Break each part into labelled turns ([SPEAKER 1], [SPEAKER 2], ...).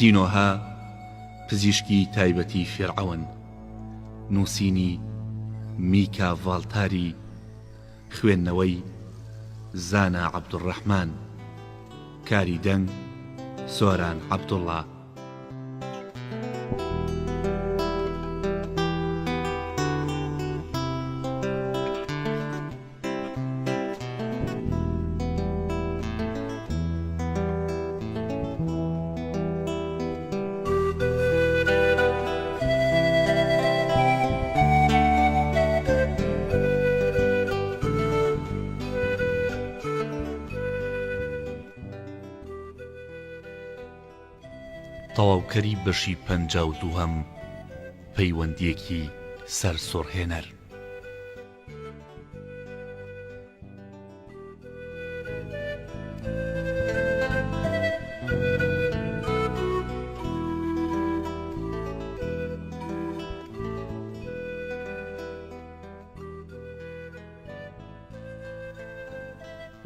[SPEAKER 1] سینۆهە پزیشکی تایبەتی فیرعەون نووسینی، میکا ڤاڵتاری، خوێندنەوەی، زانا عەبدولڕەحمان، کاری دەنگ، سۆران عەبدوڵا. تەواوکەری بەشی 52هەم پەیوەندییەکی سەرسوڕهێنەر.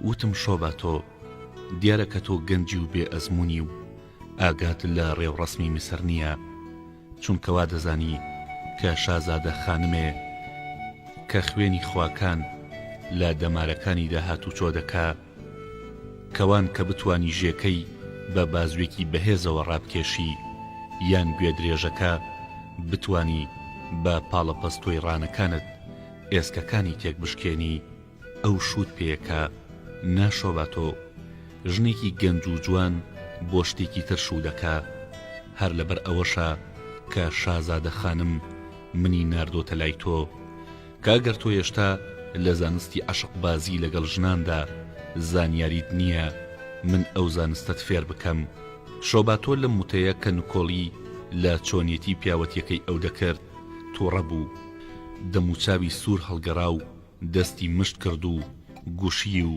[SPEAKER 1] وتم شۆبا تۆ دیارە کە تۆ گەنجی و بێ ئەزموونی و ئاگات لە ڕێوڕەسمی میسر نییە چونکە وا دەزانی کە شازادە خانمێ کە خوێنی خواکان لە دەمارەکانیدا هاتوچۆ دەکا، کەوان کە بتوانی ژێکەی بە بازوێکی بەهێزەوە ڕابکێشی، یان گوێدرێژەکە بتوانی بە پاڵەپەستۆی ڕانەکانت ئێسکەکانی تێکبشکێنی، ئەو شووت پێیەکە نا شۆباتۆ ژنێکی گەنج و جوان بۆ شتێکی تر شوو دەکا هەر لەبەر ئەوەشە کە شازادە خانم منی ناردۆتە لای تۆ کە ئەگەر تۆ هێشتا لە زانستی عەشق بازی لەگەڵ ژناندا زانیاریت نییە من ئەو زانستەت فێر بکەم شۆباتۆ لەم وتەیە کە نکۆڵی لە چۆنیەتی پیاوەتیەکەی ئەو دەکرد توڕە بوو دەموچاوی سوور هەڵگەڕا و دەستی مشت کرد و گوشی و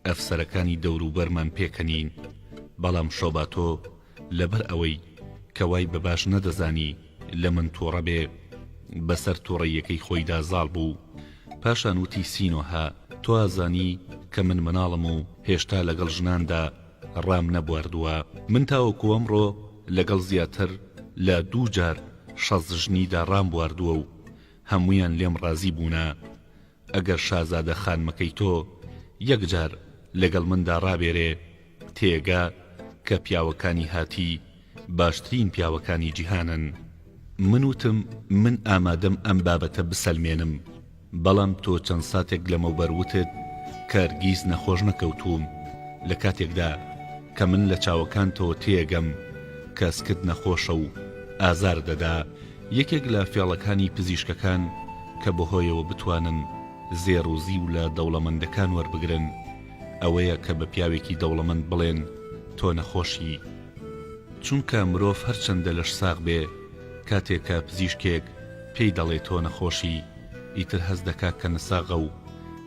[SPEAKER 1] ئەفسەرەکانی دەوروبەرمان پێکەنین، بەڵام شۆباتۆ لەبەر ئەوەی کە وای بە باش نەدەزانی لە من توڕە بێ، بەسەر توڕەییەکەی خۆیدا زاڵ بوو. پاشان وتی سینۆهە، تۆ ئەزانی کە من مناڵم و هێشتا لەگەڵ ژناندا ڕام نەبواردووە. من تاوەکو ئەمڕۆ لەگەڵ زیاتر لە دوو جار 60 ژنیدا ڕامبواردووە و هەموویان لێم ڕازی بوونە ئەگەر شازادە خانمەکەی تۆ یەک جار لەگەڵ مندا ڕابێرێ تێگا کە پیاوەکانی هاتی باشترین پیاوەکانی جیهانن. من وتم من ئامادەم ئەم بابەتە بسەلمێنم بەڵام تۆ چەند ساتێک لەمەوبەر وتت کە هەرگیز نەخۆش نەکەوتووم لە کاتێکدا کە من لە چاوەکانتەوە تێگەم کە سکت نەخۆشە و ئازار دەدا. یەکێک لە فێڵەکانی پزیشکەکان کە بەهۆیەوە بتوانن زێڕ و زیو لە دەوڵەمەندەکان وەربگرن ئەوەیە کە بە پیاوێکی دەوڵەمەند بڵێن تۆ نەخۆشی، چونکە مرۆڤ هەرچەندە لەشساغ بێ کاتێ کە پزیشکێک پێی دەڵێ تۆ نەخۆشی ئیتر هەست دەکا کە نەساغە و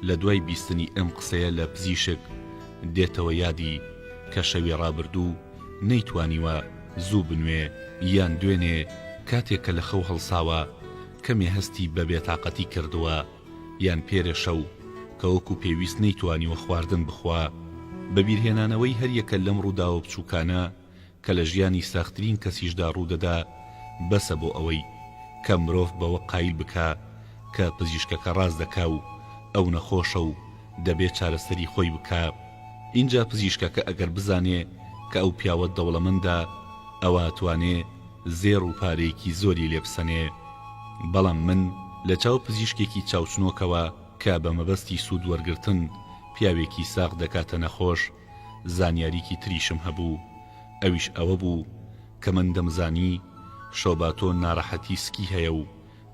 [SPEAKER 1] لە دوای بیستنی ئەم قسەیە لە پزیشک دێتەوە یادی کە شەوی ڕابردوو نەیتوانیوە زوو بنوێ یان دوێنێ کاتێ کە لە خەو هەڵساوە کەمێ هەستی بە بێتاقەتی کردووە یان پێرێ شەو کە وەکو پێویست نەیتوانیوە خواردن بخوا. بە بیرهێنانەوەی هەریەکە لەم ڕووداوە بچووکانە کە لە ژیانی ساخترین کەسیشدا ڕوودەدا بەسە بۆ ئەوەی کە مرۆڤ بەوە قایل بکا کە پزیشکەکە ڕاست دەکا و ئەو نەخۆشە و دەبێ چارەسەری خۆی بکا. ئینجا پزیشکەکە ئەگەر بزانێ کە ئەو پیاوە دەوڵەمەندە ئەوا ئەتوانێ زێڕ و پارەیەکی زۆری لێ بسەنێ. بەڵام من لە چاو پزیشکێکی چاوچنۆکەوە کە بە مەبەستی سوود وەرگرتن پیاوێکی ساغ دەکاتە نەخۆش زانیاریکی تریشم هەبوو ئەویش ئەوە بوو کە من دەمزانی شۆباتۆ ناڕەحەتی سکی هەیە و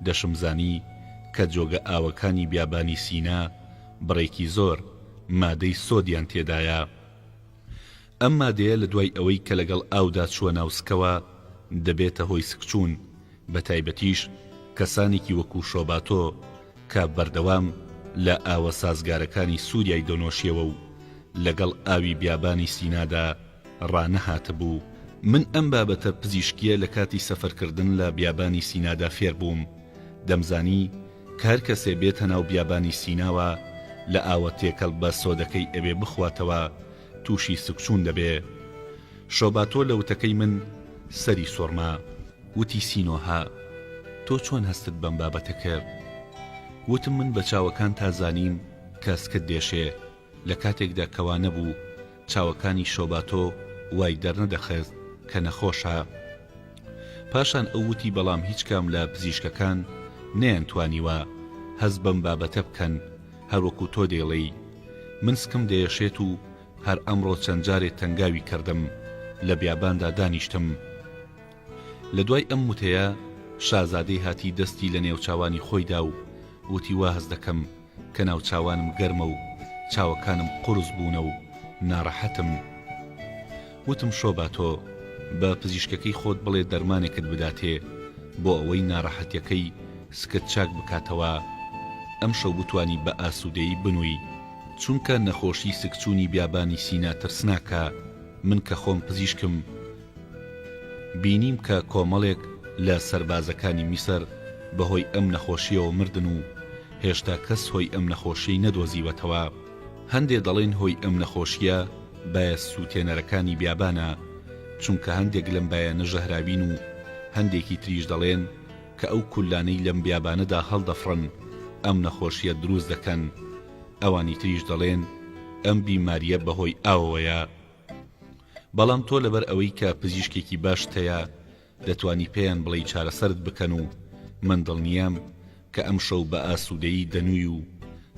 [SPEAKER 1] دەشمزانی کە جۆگە ئاوەکانی بیابانی سینا بڕێکی زۆر مادەی سۆدیان تێدایە. ئەم مادەیە لە دوای ئەوەی کە لەگەڵ ئاودا چووە ناو سکەوە دەبێتە هۆی سکچوون، بە تایبەتیش کەسانێکی وەکوو شۆباتۆ کە بەردەوام لە ئاوە سازگارەکانی سووریای دەنۆشیەوە و لەگەڵ ئاوی بیابانی سینادا ڕانەهاتبوو. من ئەم بابەتە پزیشکییە لە کاتی سەفەرکردن لە بیابانی سینادا فێر بووم. دەمزانی کە هەر کەسێ بێتە ناو بیابانی سیناوە لە ئاوە تێکەڵ بە سۆدەکەی ئەبێ بخواتەوە تووشی سکچوون دەبێ. شۆباتۆ لە وتەکەی من. سەری سوڕما. وتی سینۆهە تۆ چۆن هەستت بەم بابەتە کرد؟ وتم من بە چاوەکانتا زانیم کە سکت دێشێ، لە کاتێکدا کە وا نەبوو، چاوەکانی شۆباتۆ وای دەرنەدەخست کە نەخۆشە. پاشان ئەو وتی بەڵام هیچ کام لە پزیشکەکان نەیانتوانیوە هەست بەم بابەتە بکەن هەروەکو تۆ دەیڵێی من سکم دەیەشێت و هەر ئەمڕۆ چەند جارێ تەنگاوی کردم لە بیاباندا دانیشتم. لە دوای ئەم وتەیە شازادەی هاتی دەستی لە نێوچاوانی خۆی دا و وتی وا هەست دەکەم کە ناوچاوانم گەرمە و چاوەکانم قورس بوونە و ناڕەحەتم. وتم شۆباتۆ بە پزیشکەکەی خۆت بڵێ دەرمانێکت بداتێ بۆ ئەوەی ناڕەحەتیەکەی سکت چاک بکاتەوە ئەمشەو بتوانی بە ئاسوودەیی بنووی چونکە نەخۆشی سکچوونی بیابانی سینا ترسناکە من کە خۆم پزیشکم بینیم کە کۆمەڵێک لە سەربازەکانی میسر بەهۆی ئەم نەخۆشییەوە مردن و هێشتا کەس هۆی ئەم نەخۆشیەی نەدۆزیوەتەوە. هەندێ دەڵێن هۆی ئەم نەخۆشییە بایە سووتێنەرەکانی بیابانە، چونکە هەندێک لەم بایانە ژەهراوین و هەندێکی تریش دەڵێن کە ئەو کوللانەی لەم بیابانەدا هەڵدەفڕن ئەم نەخۆشییە دروست دەکەن، ئەوانی تریش دەڵێن ئەم بیمارییە بەهۆی ئاوەوەیە. بەڵام تۆ لەبەر ئەوەی کە پزیشکێکی باشت هەیە دەتوانی پێیان بڵێی چارەسەرت بکەن و من دڵنیام کە ئەمشەو بە ئاسوودەیی دەنووی و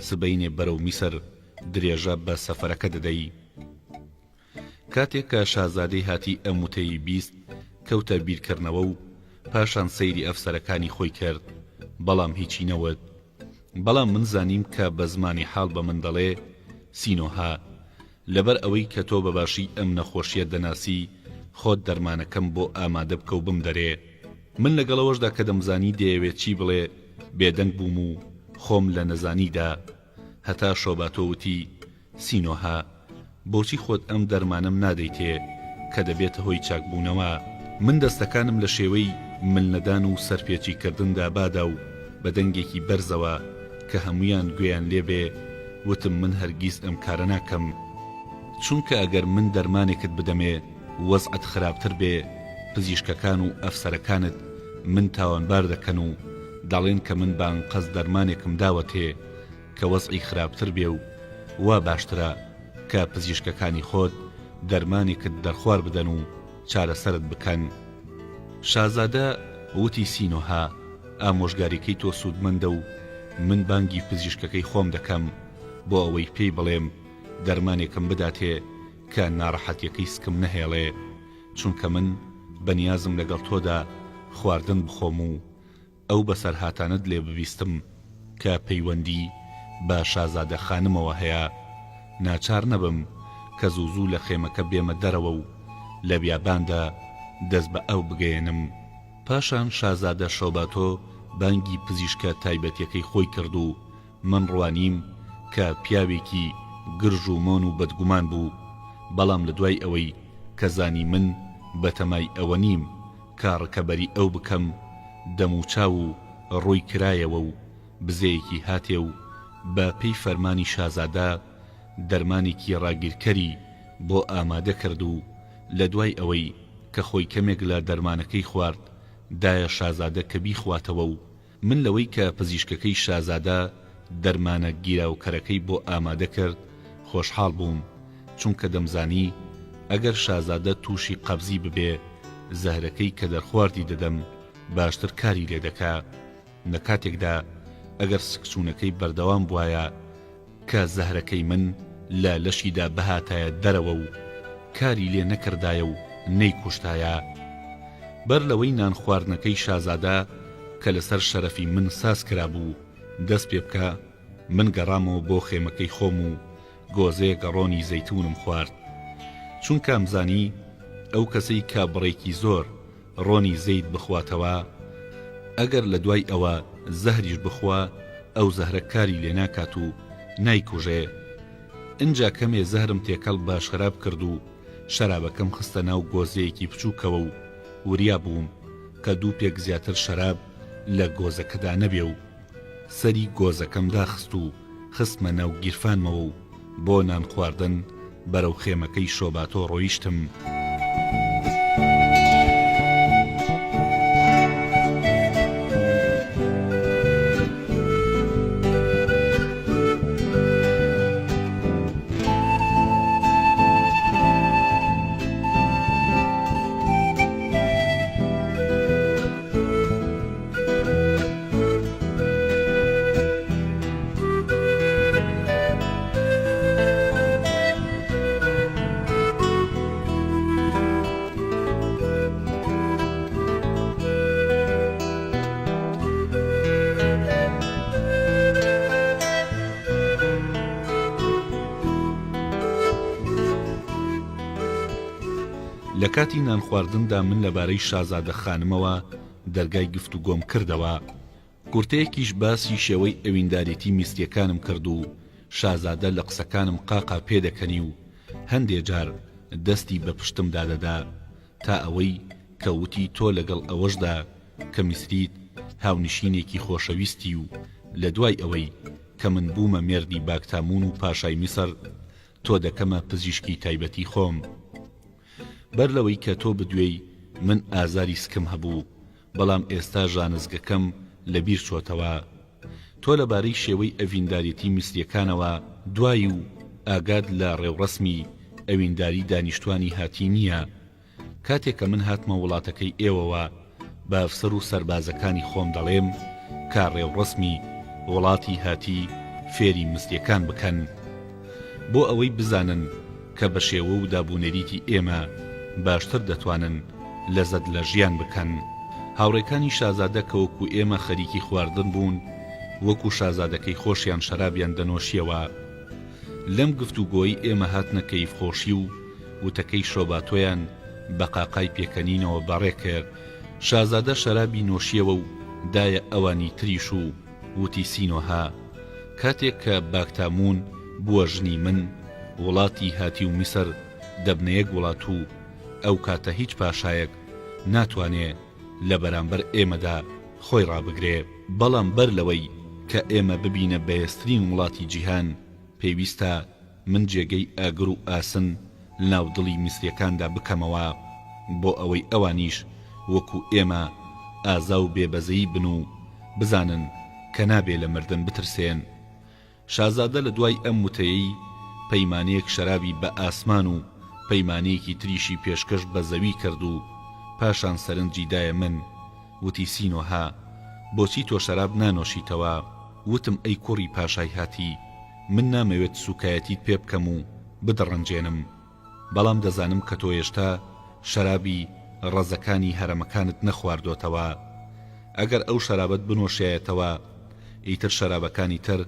[SPEAKER 1] سبەینێ بەرەو میسر درێژە بە سەفەرەکە دەدەی. کاتێک کە شازادەی هاتی ئەم وتەیەی 20 کەوتە بیرکردنەوە و پاشان سەیری ئەفسەرەکانی خۆی کرد بەڵام هیچی نەوت. بەڵام من زانیم کە بە زمانی حاڵ بە من دەڵێ سینۆهە لەبەر ئەوەی کە تۆ بە باشی ئەم نەخۆشیە دەناسی خۆت دەرمانەکەم بۆ ئامادە بکە و بمدەرێ. من لەگەڵ ئەوەشدا کە دەمزانی دەیەوێ چی بڵێ بێدەنگ بووم و خۆم لە نەزانی دا. هەتا شۆباتۆ وتی، سینۆهە، بۆچی خۆت ئەم دەرمانەم نادەیتێ کە دەبێتە هۆی چاکبوونەوە؟ من دەستەکانم لە شێوەی ملنەدان و سەرپێچی کردندا بادا و بە دەنگێکی بەرزەوە کە هەموویان گوێیان لێ بێ وتم من هەرگیز ئەم کارە ناکەم، چونکە ئەگەر من دەرمانێکت بدەمێ وەزعت خراپتر بێ پزیشکەکان و ئەفسەرەکانت من تاوانبار دەکەن و دەڵێن کە من بە ئەنقەست دەرمانێکم داوەتێ کە وەزعی خراپتر بێ و وا باشترە کە پزیشکەکانی خۆت دەرمانێکت دەرخوار بدەن و چارەسەرت بکەن. شازادە وتی سینۆهە ئامۆژگاریکەی تۆ سوودمەندە و من بانگی پزیشکەکەی خۆم دەکەم بۆ ئەوەی پێی بڵێم دەرمانێکم بداتێ کە ناڕەحەتیەکەی سکم نەهێڵێ چونکە من بەنیازم لەگەڵ تۆدا خواردن بخۆم و ئەو بەسەرهاتانەت لێ ببیستم کە پەیوەندی بە شازادە خانمەوە هەیە، ناچار نەبم کە زوو زوو لە خێمەکە بێمە دەرەوە و لە بیاباندا دەست بە ئەو بگەیەنم. پاشان شازادە شۆباتۆ بانگی پزیشکە تایبەتیەکەی خۆی کرد و من ڕوانیم کە پیاوێکی گرژ و مۆن و بەدگومان بوو، بەڵام لە دوای ئەوەی کە زانی من بەتەمای ئەوە نیم کە ڕکەبەری ئەو بکەم، دەموچاو و ڕووی کرایەوە و بزەیەکی هاتێ و بە پێی فەرمانی شازادە دەرمانێکی ڕاگیرکەری بۆ ئامادە کرد و لە دوای ئەوەی کە خۆی کەمێک لە دەرمانەکەی خوارد دایە شازادە کە بیخواتەوە و من لەوەی کە پزیشکەکەی شازادە دەرمانە گیراوکەرەکەی بۆ ئامادە کرد خۆشحاڵ بووم، چونکە دەمزانی ئەگەر شازادە تووشی قەبزی ببێ زەهرەکەی کە دەرخواردی دەدەم باشتر کاری لێ دەکا، لە کاتێکدا ئەگەر سکچوونەکەی بەردەوام بوایە کە زەهرەکەی من لە لەشیدا بهاتایە دەرەوە و کاری لێ نەکردایە و نەیکوشتایە. بەر لەوەی نان خواردنەکەی شازادە کە لەسەر شەرەفی من ساز کرابوو دەست پێ بکا، من گەڕامەوە بۆ خێمەکەی خۆم و گۆزەیەک ڕۆنی زەیتوونم خوارد. چونکە ئەمزانی ئەو کەسەی کە بڕێکی زۆر ڕۆنی زەیت بخواتەوە، ئەگەر لە دوای ئەوە زەهریش بخوا ئەو زەهرە کاری لێ ناکات و نایکوژێ. ئنجا کەمێ زەهرم تێکەڵ بە شەراب کرد و شەرابەکەم خستە ناو گۆزەیەکی بچووکەوە و وریا بووم کە دوو پێک زیاتر شەراب لە گۆزەکەدا نەبێ و سەری گۆزەکەم داخست و خستمە ناو گیرفانمەوە و بۆ نان خواردن بەرەو خێمەکەی شۆباتۆ ڕۆیشتم. لە کاتی نانخواردندا من لەبارەی شازادە خانمەوە دەرگای گفتوگۆم کردەوە. کورتەیەکیش باسی شێوەی ئەویندارێتی میسریەکانم کرد و شازادە لە قسەکانم قاقا پێدەکەنی و هەندێ جار دەستی بە پشتمدا دەدا تا ئەوەی کە وتی تۆ لەگەڵ ئەوەشدا کە میسریت هاونشینێکی خۆشەویستی و لە دوای ئەوەی کە من بوومە مێردی باکتامون و پاشای میسر تۆ دەکەمە پزیشکی تایبەتی خۆم. بەر لەوەی کە تۆ بدوێی من ئازاری سکم هەبوو، بەڵام ئێستا ژانەزگەکەم لە بیر چۆتەوە. تۆ لە بارەی شێوەی ئەڤیندارێتی میسریەکانەوە دوای و ئاگات لە ڕێوڕەسمی ئەوینداری دانیشتوانی هاتی نییە. کاتێ کە من هاتمە وڵاتەکەی ئێوەوە بە ئەفسەر و سەربازەکانی خۆم دەڵێم کە ڕێوڕەسمی وڵاتی هاتی فێری مسریەکان بکەن بۆ ئەوەی بزانن کە بە شێوە و دابونەریتی ئێمە باشتر دەتوانن لەزەت لە ژیان بکەن. هاوڕێکانی شازادە کە وەکو ئێمە خەریکی خواردن بوون وەکو شازادەکەی خۆشیان شەرابیان دەنۆشیەوە. لەم گفتوگۆی ئێمە هاتنە کەیفخۆشی و وتەکەی شۆباتۆیان بە قاقای پێکەنینەوە بەڕێ کرد. شازادە شەرابی نۆشیەوە و دایە ئەوانی تریش و وتی سینۆهە کاتێک کە باکتاموون بووە ژنی من، وڵاتی هاتی و میسر دەبنە یەک وڵات و ئەو کاتە هیچ پاشایەک ناتوانێ لە بەرامبەر ئێمەدا خۆی ڕابگرێ. بەڵام بەر لەوەی کە ئێمە ببینە بەهێزترین وڵاتی جیهان پێویستە من جێگەی ئاگر و ئاسن لەناو دڵی میسریەکاندا بکەمەوە بۆ ئەوەی ئەوانیش وەکو ئێمە ئازا و بێ بەزەیی بن و بزانن کە نابێ لە مردن بترسێن. شازادە لە دوای ئەم وتەیەی پەیمانەیەک شەرابی بە ئاسمان و پەیمانەیەکی تریشی پێشکەش بە زەوی کرد و پاشان سەرنجی دایە من وتی سینۆهە بۆچی تۆ شەراب نانۆشیتەوە؟ وتم ئەی کوڕی پاشای هاتی من نامەوێت سوکایەتیت پێ بکەم و بدڕەنجێنم بەڵام دەزانم کە تۆ هێشتا شەرابی ڕەزەکانی هەرەمەکانت نەخواردۆتەوە ئەگەر ئەو شەرابەت بنۆشیایەتەوە ئیتر شەرابەکانی تر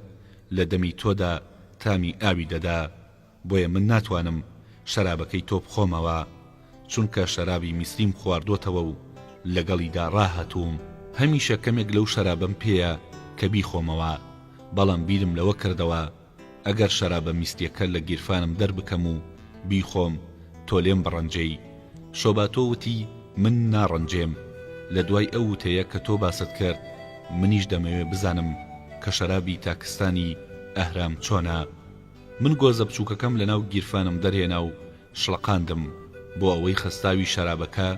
[SPEAKER 1] لە دەمی تۆدا تامی ئاوی دەدا بۆیە من ناتوانم شەرابەکەی تۆ بخۆمەوە چونکە شەرابی میسریم خواردۆتەوە و لەگەڵیدا ڕاهاتووم. هەمیشە کەمێک لەو شەرابەم پێیە کە بیخۆمەوە، بەڵام بیرم لەوە کردەوە ئەگەر شەرابە میسریەکە لە گیرفانم دەربکەم و بیخۆم تۆ لێم بڕەنجێی. شۆباتۆ وتی من ناڕەنجێم. لە دوای ئەو وتەیە کە تۆ باست کرد منیش دەمەوێ بزانم کە شەرابی تاکستانی ئەهرام چۆنە. من گۆزە بچووکەکەم لەناو گیرفانم دەرهێنا و شڵەقاندم بۆ ئەوەی خەستاوی شەرابەکە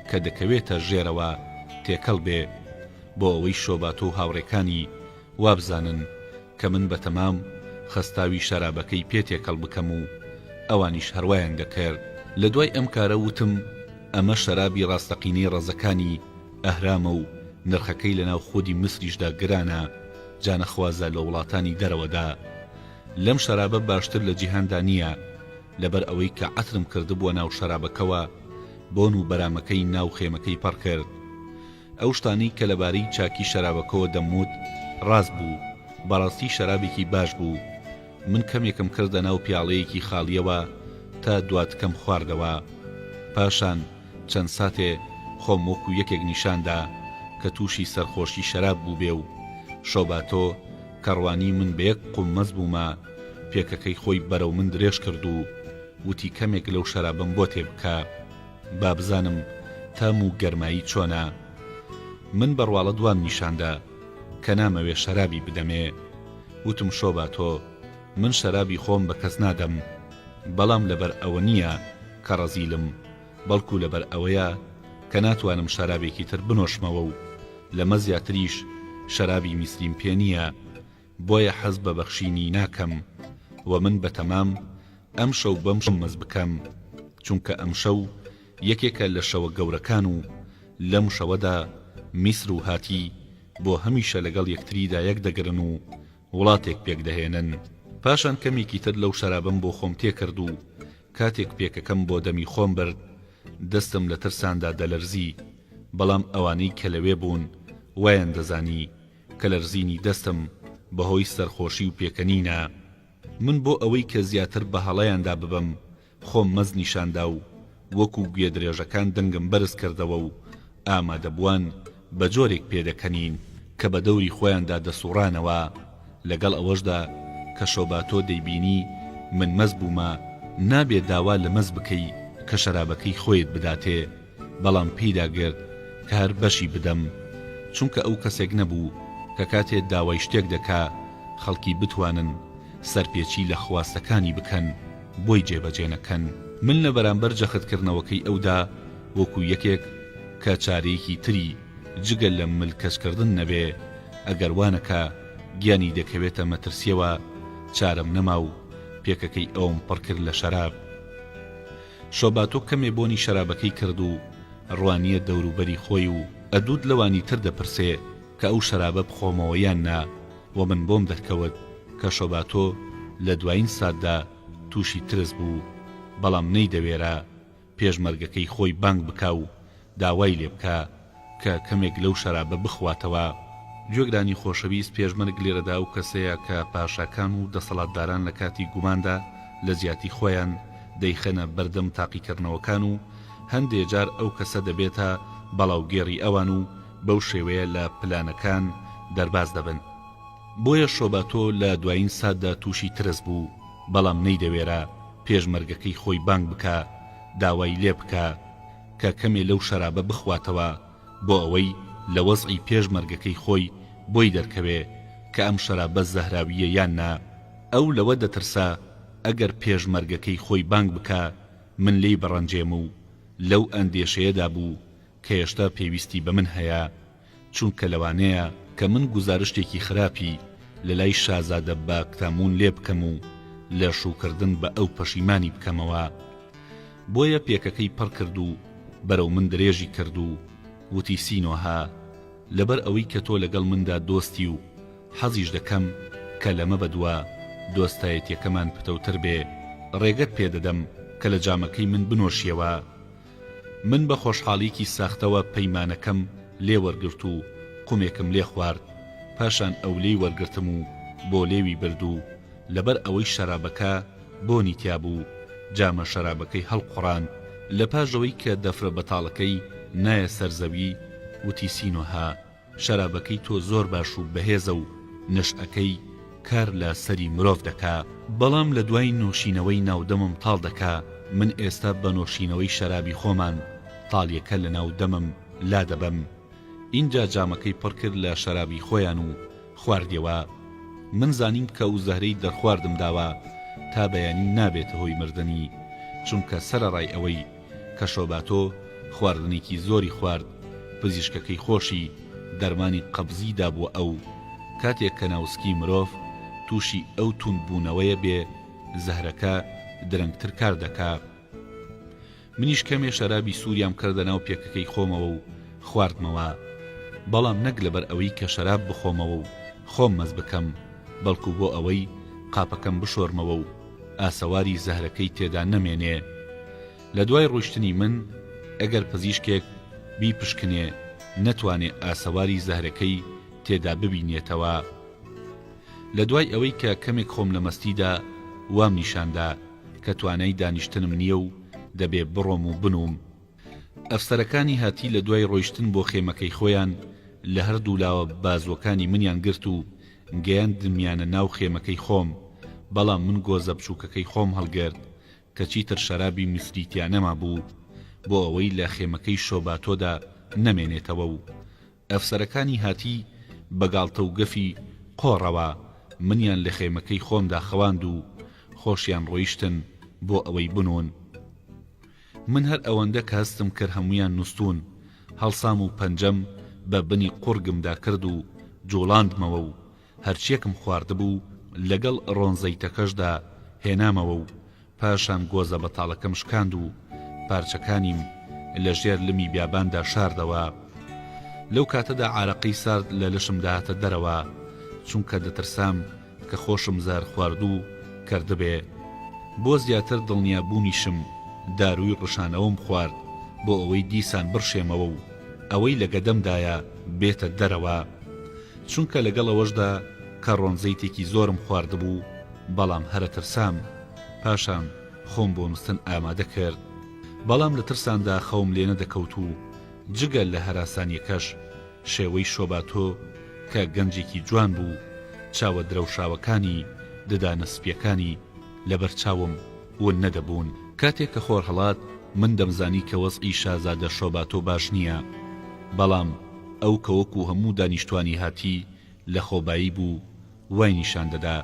[SPEAKER 1] کە دەکەوێتە ژێرەوە تێکەڵ بێ بۆ ئەوەی شۆباتۆ و هاوڕێکانی وابزانن کە من بەتەمام خەستاوی شەرابەکەی پێ تێکەڵ بکەم و ئەوانیش هەروایان دەکرد. لە دوای ئەم کارە وتم ئەمە شەرابی ڕاستەقینەی ڕەزەکانی ئەهرامە و نرخەکەی لەناو خودی میسریشدا گرانە جا نەخوازە لە وڵاتانی دەرەوەدا لەم شەرابە باشتر لە جیهاندا نییە لەبەر ئەوەی کە عەترم کردبووە ناو شەرابەکەوە بۆن و بەرامەکەی ناو خێمەکەی پەڕ کرد ئەو شتانەی کە لەبارەی چاکی شەرابەکەوە دەموت ڕاست بوو بەڕاستی شەرابێکی باش بوو من کەمێکم کردە ناو پیاڵەیەکی خاڵیەوە تا دواتکەم خواردەوە پاشان چەند ساتێ خۆم وەکو یەکێک نیشان دا کە تووشی سەرخۆشی شەراب بووبێ و شۆباتۆ کە ڕوانی من بە یەک قوم مەست بوومە پێکەکەی خۆی بەرەو من درێژ کرد و وتی کەمێک لەو شەرابەم بۆ تێ بکە با بزانم تام و گەرمایی چۆنە من بە ڕواڵەت وام نیشان دا کە نامەوێ شەرابی بدەمێ وتم شۆباتۆ من شەرابی خۆم بە کەس نادەم بەڵام لەبەر ئەوە نییە کە ڕەزیلم بەڵکو لەبەر ئەوەیە کە ناتوانم شەرابێکی تر بنۆشمەوە و لەمە زیاتریش شەرابی میسریم پێ نییە بۆیە حەز بە بەخشینی ناکەم و من بەتەمام ئەمشەو بەم مەز بکەم چونکە ئەمشەو یەکێکە لە شەوە گەورەکان و لەم شەوەدا میسر و هاتی بۆ هەمیشە لەگەڵ یەکتریدا یەک دەگرن و وڵاتێک پێک دەهێنن. پاشان کەمێکی تر لەو شەرابەم بۆ خۆم تێکرد و کاتێک پێکەکەم بۆ دەمی خۆم برد دەستم لە ترساندا دەلەرزی، بەڵام ئەوانەی کە لەوێ بوون وایان دەزانی کە لەرزینی دەستم بەهۆی سەرخۆشی و پێکەنینە. من بۆ ئەوەی کە زیاتر بە هەڵەیاندا ببەم خۆم مەست نیشان دا و. وەکو گوێدرێژەکان دەنگم بەرز کردەوە و ئامادەبووان بە جۆرێک پێدەکەنین کە بە دەوری خۆیاندا دەسوڕانەوە، لەگەڵ ئەوەشدا کە شۆباتۆ دەیبینی من مەست بوومە، نابێ داوا لە مەست بکەی کە شەرابەکەی خۆیت بداتێ، بەڵام پێی داگرت کە هەر بەشی بدەم، چونکە ئەو کەسێک نەبوو کە کاتێ داوای شتێک دەکا خەڵکی بتوانن سەرپێچی لە خواستەکانی بکەن بۆی جێبەجێ نەکەن. من لە بەرامبەر جەختکردنەوەکەی ئەودا وەکو یەکێک کە چارەیەکی تری جگە لە ملکەچکردن نەبێ، ئەگەر وا نەکا گیانی دەکەوێتە مەترسیەوە، چارەم نەما و پێکەکەی ئەوم پڕ کرد لە شەراب. شۆباتۆ کەمێ بۆنی شەرابەکەی کرد و ڕوانیە دەوروبەری خۆی و ئەدووت لەوانی تر دەپرسێ کە ئەو شەرابە بخۆمەوە یان نا و من بۆم دەرکەوت کە شۆباتۆ لە دوایین ساتدا تووشی ترس بوو بەڵام نەیدەوێرا پێشمەرگەکەی خۆی بانگ بکا و داوای لێ بکا کە کەمێک لەو شەرابە بخواتەوە. گوێگرانی خۆشەویست پێشمەرگ لێرەدا ئەو کەسەیە کە پاشاکان و دەسەڵاتداران لە کاتی گوماندا لە جیاتی خۆیان دەیخەنە بەردەم تاقیکردنەوەکان و هەندێ جار ئەو کەسە دەبێتە بەڵاوگێڕی ئەوان و بەو شێوەیە لە پلانەکان دەرباز دەبن. بۆیە شۆباتۆ لە دوایین ساتدا تووشی ترس بوو، بەڵام نەیدەوێرا پێشمەرگەکەی خۆی بانگ بکا داوای لێ بکا کە کەمێ لەو شەرابە بخواتەوە بۆ ئەوەی لە وەزعی پێشمەرگەکەی خۆی بۆی دەرکەوێ کە ئەم شەرابە زەهراوییە یان نا. ئەو لەوە دەترسا ئەگەر پێشمەرگەکەی خۆی بانگ بکا من لێی بڕەنجێم و لەو ئەندێشەیەدا بوو کە هێشتا پێویستی بە من هەیە. چونکە لەوانەیە کە من گوزارشتێکی خراپی لە لای شازادە باکتاموون لێ بکەم و لە شووکردن بە ئەو پەشیمانی بکەمەوە. بۆیە پێکەکەی پڕ کرد و بەرەو من درێژی کرد و وتی سینۆهە لەبەر ئەوەی کە تۆ لەگەڵ مندا دۆستی و حەزیش دەکەم کە لەمە بەدوا دۆستایەتیەکەمان پتەوتر بێ ڕێگەت پێ دەدەم کە لە جامەکەی من بنۆشیەوە. من بە خۆشحاڵیەکی ساختەوە پەیمانەکەم لێ وەرگرت و قومێکم لێ خوارد، پاشان ئەو لێی وەرگرتم و بۆ لێوی برد و لەبەر ئەوەی شەرابەکە بۆنی تیا بوو جامە شەرابەکەی هەڵقوڕاند، لە پاش ئەوەی کە دەفرە بەتاڵەکەی نایە سەر زەوی وتی سینۆهە شەرابەکەی تۆ زۆر باش و بەهێزە و نەشئەکەی کار لە سەری مرۆڤ دەکا، بەڵام لە دوای نۆشینەوەی ناو دەمم تاڵ دەکا، من ئێستا بە نۆشینەوەی شەرابی خۆمان تاڵیەکە لە ناو دەمم لا دەبەم. ئینجا جامەکەی پڕ کرد لە شەرابی خۆیان و خواردیەوە. من زانیم کە ئەو زەهرەی دەرخواردم داوە تا بەیانی نابێتە هۆی مردنی، چونکە سەرەڕای ئەوەی کە شۆباتۆ خواردنێکی زۆری خوارد، پزیشکەکەی خۆشی دەرمانی قەبزی دابووە ئەو، کاتێک کە ناوسکی مرۆڤ تووشی ئەو تووندبوونەوەیە بێ زەهرەکە درەنگتر کار دەکا. منیش کەمێ شەرابی سووریام کردە ناو پێکەکەی خۆمەوە و خواردمەوە، بەڵام نەک لەبەر ئەوەی کە شەراب بخۆمەوە و خۆم مەست بکەم، بەڵکو بۆ ئەوەی قاپەکەم بشۆرمەوە و ئاسەواری زەهرەکەی تێدا نەمێنێ. لە دوای ڕۆیشتنی من ئەگەر پزیشکێک بیپشکنێ نەتوانێ ئاسەواری زەهرەکەی تێدا ببینێتەوە. لە دوای ئەوەی کە کەمێک خۆم لە مەستیدا وام نیشان دا کە توانای دانیشتنم نییە و دەبێ بڕۆم و بنووم. ئەفسەرەکانی هاتی لە دوای ڕۆیشتن بۆ خێمەکەی خۆیان لە هەردوولاوە بازووەکانی منیان گرت و گەیاندمیانە ناو خێمەکەی خۆم، بەڵام من گۆزە بچووکەکەی خۆم هەڵگرت کە چیتر شەرابی میسری تیا نەمابوو بۆ ئەوەی لە خێمەکەی شۆباتۆدا نەمێنێتەوە و ئەفسەرەکانی هاتی بە گاڵتە و گەفی قۆڕەوە منیان لە خێمەکەی خۆمدا خەواند و خۆشیان ڕۆیشتن بۆ ئەوەی بنوون. من هەر ئەوەندە کە هەستم کرد هەموویان نوستوون، هەڵسام و پەنجەم بە بنی قوڕگمدا کرد و جووڵاندمەوە و هەرچییەکم خواردبوو لەگەڵ ڕۆن زەیتەکەشدا هێنامەوە و پاشان گۆزە بەتاڵەکەم شکاند و پارچەکانیم لە ژێر لمی بیاباندا شاردەوە. لەو کاتەدا عارەقەی سارد لە لەشم دەهاتە دەرەوە، چونکە دەترسام کە خۆشم زەهرخواردوو کردبێ. بۆ زیاتر دڵنیا بوونیشم دارووی ڕشانەوەم خوارد بۆ ئەوەی دیسان بڕشێمەوە و ئەوەی لە گەدەمدایە بێتە دەرەوە. چونکە لەگەڵ ئەوەشدا کە ڕۆن زەیتێکی زۆرم خواردبوو بەڵام هەرەترسام. پاشان خۆم بۆ نوستن ئامادە کرد. بەڵام لە ترساندا خەوم لێ نەدەکەوت و جگە لە هەراسانیەکەش شێوەی شۆباتۆ کە گەنجێکی جوان بوو، چاوە درەوشاوەکانی، ددانە سپیەکانی لەبەر چاوم ون نەدەبوون. کاتێ کە خۆر هەڵات من دەمزانی کە وەزعی شازادە شۆباتۆ باش نییە، بەڵام ئەو کە وەکوو هەموو دانیشتوانی هاتی لە خۆبایی بوو وای نیشان دەدا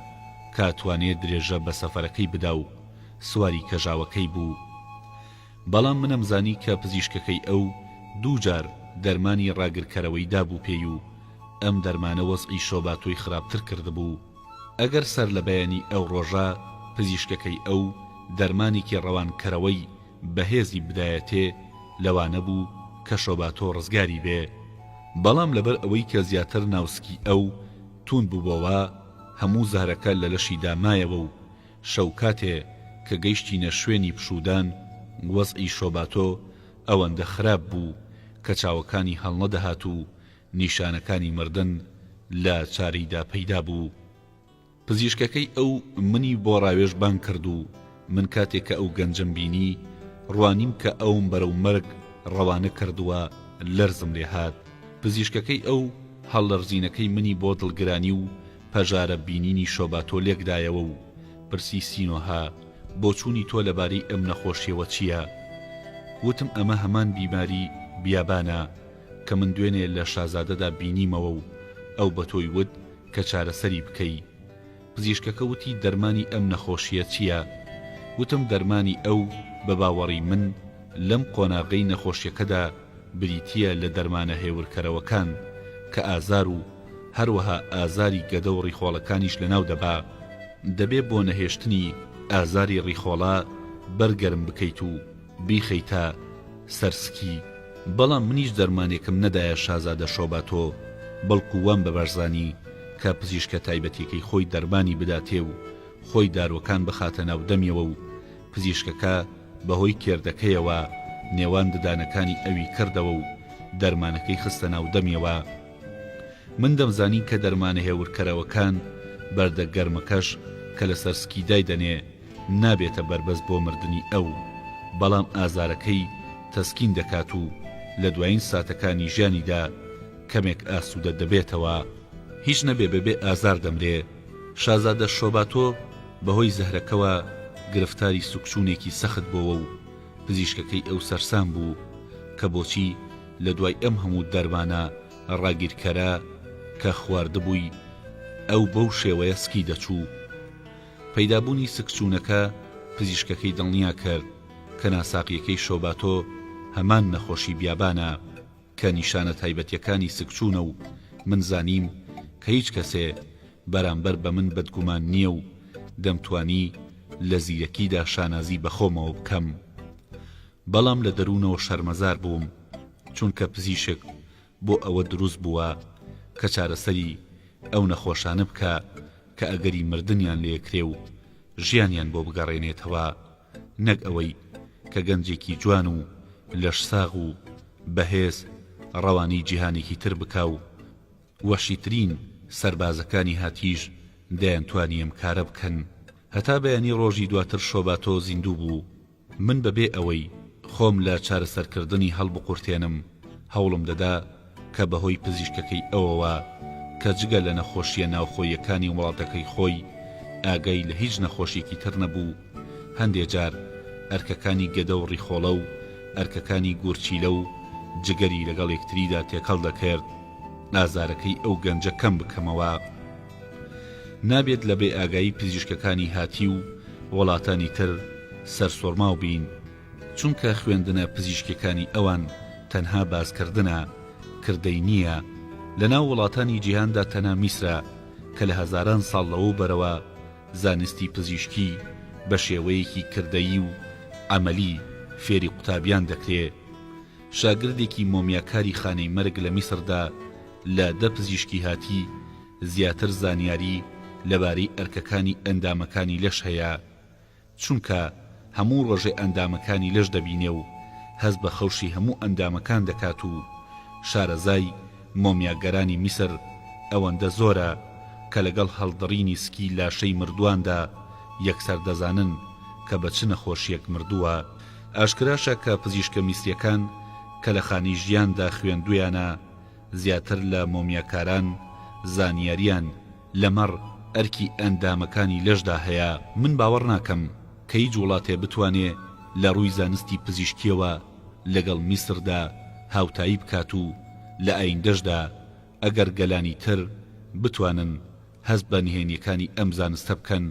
[SPEAKER 1] کە ئەتوانێ درێژە بە سەفەرەکەی بدا و سواری کەژاوەکەی بوو. بەڵام من ئەمزانی کە پزیشکەکەی ئەو دووجار دەرمانی ڕاگرکەرەوەی دابوو پێی و ئەم دەرمانە وەزعی شۆباتۆی خراپتر کردبوو. ئەگەر سەرلەبەیانی ئەو ڕۆژە پزیشکەکەی ئەو دەرمانێکی ڕەوانکەرەوەی بەهێزی بدایەتێ لەوانە بوو کە شۆباتۆ ڕزگاری بێ. بەڵام لەبەر ئەوەی کە زیاتر ناوسکی ئەو توند بووبۆوە هەموو زەهرەکە لە لەشیدا مایەوە و شەو کاتێ کە گەیشتینە شوێنی پشوودان وەزعی شۆباتۆ ئەوەندە خراپ بوو کە چاوەکانی هەڵنەدەهات و نیشانەکانی مردن لە چارەیدا پەیدا بوو. پزیشکەکەی ئەو منی بۆ ڕاوێژ بانگ کرد و من کاتێ کە ئەو گەنجەم بینی ڕوانیم کە ئەوم بەرەو مەرگ ڕەوانە کردووە لەرزم لێ هات. پزیشکەکەی ئەو هەڵلەرزینەکەی منی بۆ دڵگرانی و پەژارە بینینی شۆباتۆ لێکدایەوە و پرسی سینۆهە بۆچوونی تۆ لەبارەی ئەم نەخۆشیەوە چییە؟ وتم ئەمە هەمان بیماری بیابانە کە من دوێنێ لە شازادەدا بینیمەوە و ئەو بە تۆی وت کە چارەسەری بکەی. پزیشکەکە وتی دەرمانی ئەم نەخۆشییە چییە؟ وتم دەرمانی ئەو بە باوەڕی من لەم قۆناغەی نەخۆشیەکەدا بریتییە لە دەرمانە هێورکەرەوەکان کە ئازار و هەروەها ئازاری گەدە و ڕیخۆڵەکانیش لەناو دەبا، دەبێ بۆ نەهێشتنی ئازاری ڕیخۆڵە بەر گەرم بکەیت و بیخەیتە سەر سکی، بەڵام منیش دەرمانێکم نەدایە شازادە شۆباتۆ، بەڵکو وام بە باش زانی کە پزیشکە تایبەتیەکەی خۆی دەرمانی بداتێ و خۆی داروەکان بخاتە ناو دەمیەوە و پزیشکەکە بەهۆی کێردەکەیەوە نێوان ددانەکانی ئەوی کردەوە و دەرمانەکەی خستە ناو دەمیەوە. من دەمزانی کە دەرمانە هێورکەرەوەکان، بەردە گەرمەکەش کە لەسەر سکی دایدەنێ، نابێتە بەربەست بۆ مردنی ئەو، بەڵام ئازارەکەی تەسکین دەکات و لە دوایین ساتەکانی ژیانیدا کەمێک ئاسوودە دەبێتەوە. هیچ نەبێ بەبێ ئازار دەمرێ. شازادە شۆباتۆ بەهۆی زەهرەکەوە گرفتاری سکچوونێکی سەخت بۆوە و پزیشکەکەی ئەو سەرسام بوو کە بۆچی لە دوای ئەم هەموو دەرمانە ڕاگیرکەرە کە خواردبووی ئەو بەو شێوەیە سکی دەچوو. پەیدابوونی سکچوونەکە پزیشکەکەی دڵنیا کرد کە ناساقییەکەی شۆباتۆ هەمان نەخۆشی بیابانە کە نیشانە تایبەتیەکانی سکچوونە و من زانیم کە هیچ کەسێ بەرامبەر بە من بەدگومان نییە و دەمتوانی لە زیرەکیدا شانازی بە خۆمەوە بکەم. بەڵام لە دەروونەوە شەرمەزار بووم چونکە پزیشک بۆ ئەوە دروست بووە کە چارەسەری ئەو نەخۆشانە بکا کە ئەگەری مردنیان لێکرێ و ژیانیان بۆ بگەڕێنێتەوە نەک ئەوەی کە گەنجێکی جوان و لەشساغ و بەهێز ڕەوانەی جیهانێکی تر بکا و وەحشیترین سەربازەکانی هاتیش دەیانتوانی ئەم کارە بکەن. هەتا بەیانی ڕۆژی دواتر شۆباتۆ زیندوو بوو. من بە بێ ئەوەی خۆم لە چارەسەرکردنی هەڵبقورتێنم هەوڵم دەدا کە بە هۆی پزیشکەکەی ئەوەوە کە جگە لە نەخۆشییە ناوخۆییەکانی وڵاتەکەی خۆی ئاگای لە هیچ نەخۆشیەکی تر نەبوو هەندێ جار ئەرکەکانی گەدە و ڕیخۆڵە و ئەرکەکانی گورچیلە و جگەری لەگەڵ یەکتریدا تێکەڵ دەکرد ئازارەکەی ئەو گەنجە کەم بکەمەوە. نابێت لە بێ ئاگایی پزیشکەکانی هاتی و وڵاتانی تر سەرسوڕماو بین، چونکە خوێندنە پزیشکیەکانی ئەوان تەنها باسکردنە، کردەی نییە. لەناو وڵاتانی جیهاندا تەنها میسرە کە لە هەزاران ساڵ لەوەوبەرەوە زانستی پزیشکی بە شێوەیەکی کردەیی و عەمەلی فێری قوتابیان دەکرێ. شاگردێکی مۆمیاکاری خانەی مەرگ لە میسردا لە دە پزیشکی هاتی زیاتر زانیاری لەبارەی ئەرکەکانی ئەندامەکانی لەش هەیە، چونکە هەموو ڕۆژێ ئەندامەکانی لەش دەبینێ و هەست بە خەوشی هەموو ئەندامەکان دەکات و شارەزای مۆمیاگەرانی میسر ئەوەندە زۆرە کە لەگەڵ هەڵدڕینی سکی لاشەی مردوواندا یەکسەر دەزانن کە بە چ نەخۆشییەک مردووە. ئاشکراشە کە پزیشکە میسریەکان کە لە خانەی ژیاندا خوێندوویانە زیاتر لە مۆمیاکاران زانیاریان لەمەڕ ئەرکی ئەندامەکانی لەشدا هەیە. من باوەڕ ناکەم کە هیچ وڵاتێ بتوانێ لە ڕووی زانستی پزیشکیەوە لەگەڵ میسردا هاوتایی بکات و لە ئایندەشدا ئەگەر گەلانی تر بتوانن هەست بە نهێنیەکانی ئەم زانستە بکەن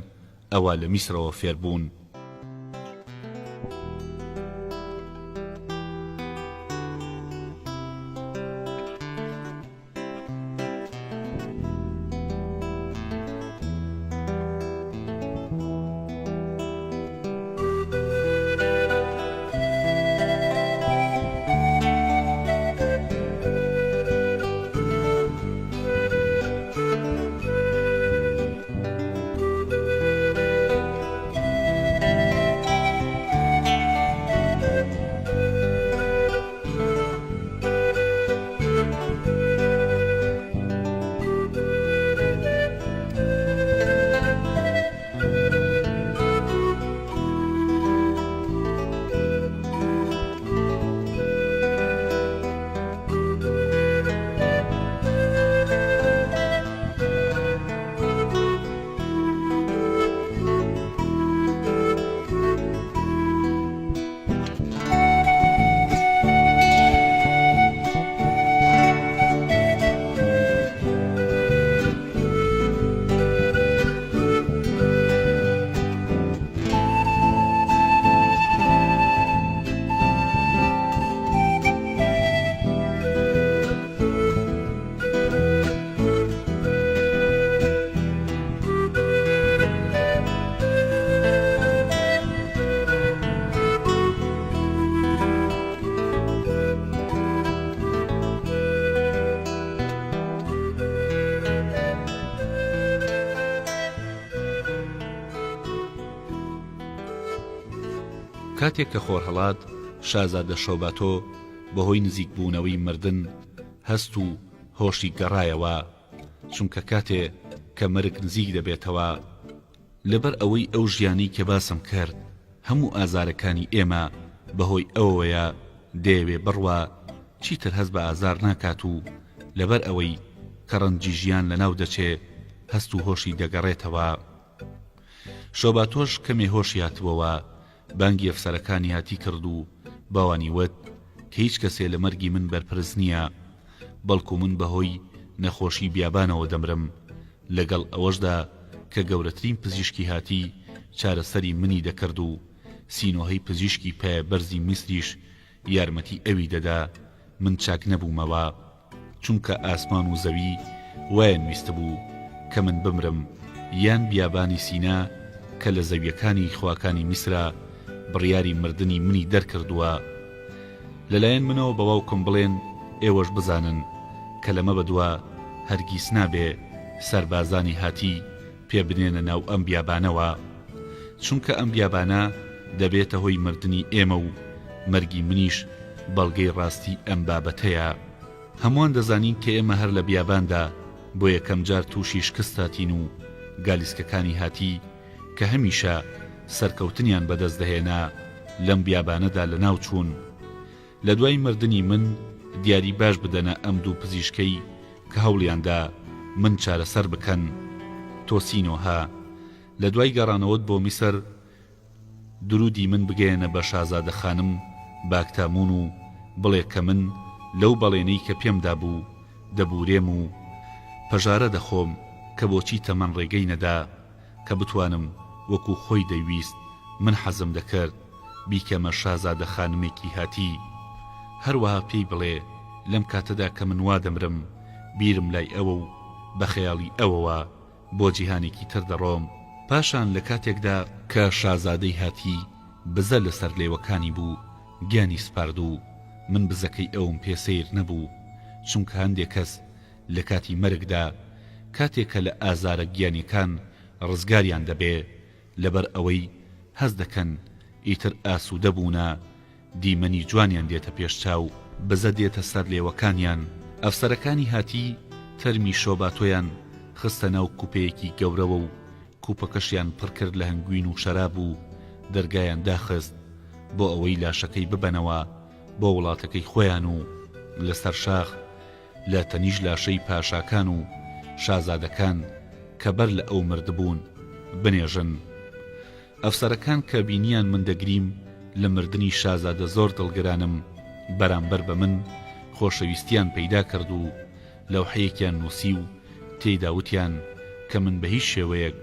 [SPEAKER 1] ئەوا لە میسرەوە فێربوون. کاتێک کە خۆر هەڵات، شازادە شۆباتۆ بەهۆی نزیکبوونەوەی مردن هەست و هۆشی گەڕایەوە، چونکە کاتێ کە مەرگ نزیک دەبێتەوە، لەبەر ئەوەی ئەو ژیانەی کە باسم کرد هەموو ئازارەکانی ئێمە بەهۆی ئەوەوەیە دەیەوێ بڕوا چیتر هەست بە ئازار ناکات و لەبەر ئەوەی کە ڕەنجی ژیان لەناو دەچێ هەست و هۆشی دەگەڕێتەوە. شۆباتۆش کەمێ هۆشی هاتبۆوە بانگی ئەفسەرەکانی هاتی کرد و بەوانی وت کە هیچ کەسێ لە مەرگی من بەرپرس نییە بەڵکو من بەهۆی نەخۆشی بیابانەوە دەمرم لەگەڵ ئەوەشدا کە گەورەترین پزیشکی هاتی چارەسەری منی دەکرد و سینۆهەی پزیشکی پایە بەرزی میسریش یارمەتی ئەوی دەدا من چاک نەبوومەوە چونکە ئاسمان و زەوی وایان ویستبوو کە من بمرم یان بیابانی سینا کە لە زەویەکانی خواکانی میسرە بڕیاری مردنی منی دەرکردووە لەلایەن منەوە بە باوکم بڵێن ئێوەش بزانن کە لەمە بەدوا هەرگیز نابێ سەربازانی هاتی پێ بنێنە ناو ئەم بیابانەوە چونکە ئەم بیابانە دەبێتە هۆی مردنی ئێمە و مەرگی منیش بەڵگەی ڕاستی ئەم بابەتەیە. هەمووان دەزانین کە ئێمە هەر لە بیاباندا بۆ یەکەم جار تووشی شکست هاتین و گالیسکەکانی هاتی کە هەمیشە سەرکەوتنیان بەدەست دەهێنا لەم بیابانەدا لەناو چوون. لە دوای مردنی من دیاری باش بدەنە ئەم دوو پزیشکەی کە هەوڵیان دا من چارەسەر بکەن. تۆ سینۆهە لە دوای گەڕانەوەت بۆ میسر دروودی من بگەیەنە بە شازادە خانم باکتاموون و بڵێ کە من لەو بەڵێنەی کە پێم دابوو دەبوورێم و پەژارە دەخۆم کە بۆچی تەمەن ڕێگەی نەدا کە بتوانم وەکوو خۆی دەیویست من حەزم دەکرد بیکەمە شازادە خانمێکی هاتی هەروەها پێی بڵێ لەم کاتەدا کە من وا دەمرم بیرم لای ئەوە و بە خەیاڵی ئەوەوە بۆ جیهانێکی تر دەڕۆم. پاشان لە کاتێکدا کە شازادەی هاتی بزە لەسەر لێوەکانی بوو گیانی سپارد و من بزەکەی ئەوم پێ سەیر نەبوو چونکە هەندێ کەس لە کاتی مەرگدا کاتێ کە لە ئازارە گیانیەکان ڕزگاریان دەبێ لەبەر ئەوەی هەست دەکەن ئیتر ئاسوودە بوونە دیمەنی جوانیان دێتە پێش چاو، بزە دێتە سەر لێوەکانیان. ئەفسەرەکانی هاتی تەرمی شۆباتۆیان خستە ناو کوپەیەکی گەورەوە و کوپەکەشیان پڕ کرد لە هەنگوین و شەراب و دەرگایان داخست. بۆ ئەوەی لاشەکەی ببەنەوە بۆ وڵاتەکەی خۆیان و لەسەر شاخ لە تەنیشت لاشەی پاشاکان و شازادەکان کە بەر لە ئەو مردبوون بنێژن. ئەفسەرەکان کە بینیان من دەگریم لە مردنی شازادە زۆر دڵگرانم بەرامبەر بە من خۆشەویستیان پەیدا کرد و لەوحەیەکیان نووسی و تێیدا وتیان کە من بە هیچ شێوەیەک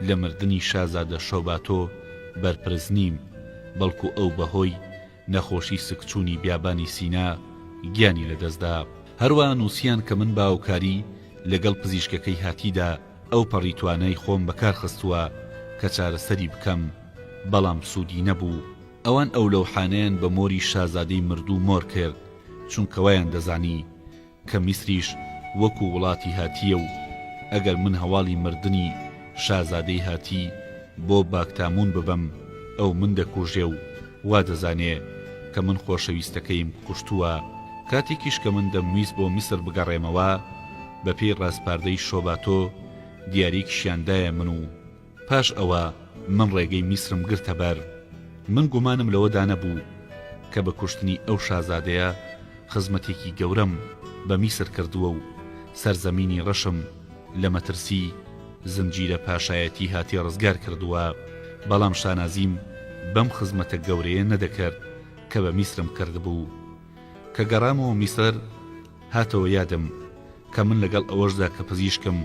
[SPEAKER 1] لە مردنی شازادە شۆباتۆ بەرپرس نیم بەڵکو ئەو بە هۆی نەخۆشی سکچوونی بیابانی سینا گیانی لەدەستدا. هەروەها نووسیان کە من بە هاوکاری لەگەڵ پزیشکەکەی هاتیدا ئەوپەڕی توانای خۆم بەکار خستووە کە چارەسەری بکەم، بەڵام سوودی نەبوو. ئەوان ئەو لەوحانەیان بە مۆری شازادەی مردوو مۆر کرد، چونکە وایان دەزانی کە میسریش وەکو وڵاتی هاتییە و ئەگەر من هەواڵی مردنی شازادەی هاتی بۆ باکتاموون ببەم ئەو من دەکوژێ و وا دەزانێ کە من خۆشەویستەکەیم کوشتووە. کاتێکیش کە من دەمویست بۆ میسر بگەڕێمەوە بە پێی ڕاسپاردەی شۆباتۆ دیارییەکیشیان دایە من و پاش ئەوە من ڕێگەی میسرم گرتە بەر. من گومانم لەوەدا نەبوو کە بە کوشتنی ئەو شازادەیە خزمەتێکی گەورەم بە میسر کردووە و سەرزەمینی ڕەشم لە مەترسی زنجیرە پاشایەتی هاتی ڕزگار کردووە، بەڵام شانازیم بەم خزمەتە گەورەیە نەدەکرد کە بە میسرم کردبوو. کە گەڕامەوە میسر هاتەوە یادم کە من لەگەڵ ئەوەشدا کە پزیشکم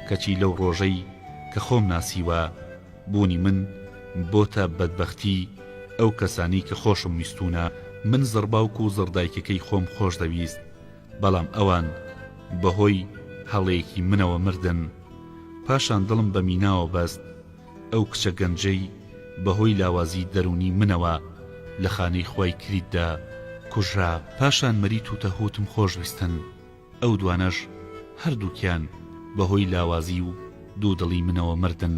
[SPEAKER 1] کەچی لەو ڕۆژەی کە خۆم ناسیوە بوونی من بۆتە بەدبەختی ئەو کەسانەی کە خۆشم ویستوونە. من زڕباوک و زڕدایکەکەی خۆم خۆش دەویست بەڵام ئەوان بەهۆی هەڵەیەکی منەوە مردن. پاشان دڵم بە میناوە بەست. ئەو کچە گەنجەی بەهۆی لاوازی دەروونی منەوە لە خانەی خوای کریتدا کوژرا. پاشان مەریت و تەهوتم خۆش ویستن، ئەو دوانەش هەردووکیان بەهۆی لاوازی و دوودڵی منەوە مردن.